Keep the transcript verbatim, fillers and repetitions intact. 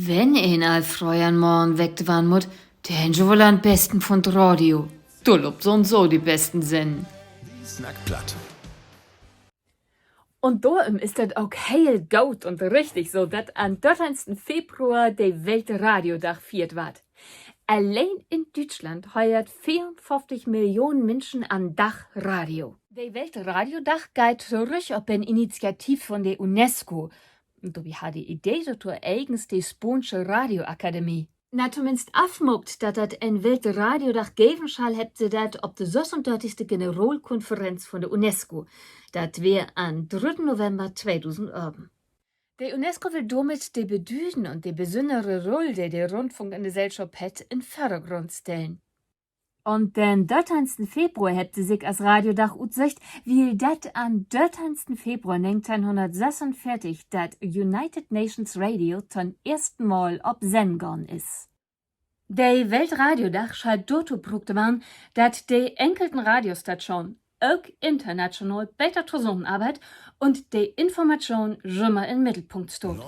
Wenn een al fröh an'n Morgen weckt warrn mutt, denn jo woll an'n besten vun't Radio. Dor löppt sowieso de besten Sennen. Snack platt. Un dorüm is dat ok heel goot un richtig so, dat an'n dörteihnsten Februar de Weltradiodag fiert warrt. Alleen in Düütschland höört veerunföfftig Millionen Minschen an'n Dag Radio. De Weltradiodag geiht torüch op en Initiativ vun de UNESCO. Dorbi harr de Idee dorto egens de Spaansche Radioakademie. Na, tominnst afmaakt, dat dat en Weltradiodag geven schall, hebbt se dat op de sössundörtigste Generalkonferenz vun de UNESCO. Dat weer an'n drüdden November tweedusend ölven. De UNESCO will dormit de Bedüden un de besünnere Rull, de de Rundfunk in de Sellschop hett, in'n Vördergrund stellen. Un den dörteihnsten Februar hebbt se sik as Radiodag utsöcht, wiel dat an'n dörteihnsten Februar negenteihnhunnertsessunveertig dat United Nations Radio to'n eersten Mal op Sennen gahn is. De Weltradiodag schall dorto bruukt warrn, dat de enkelten Radiostatschonen, ok international, beter tosamenarbeidt un de Informatschoon jümmer in'n Middelpunkt staht.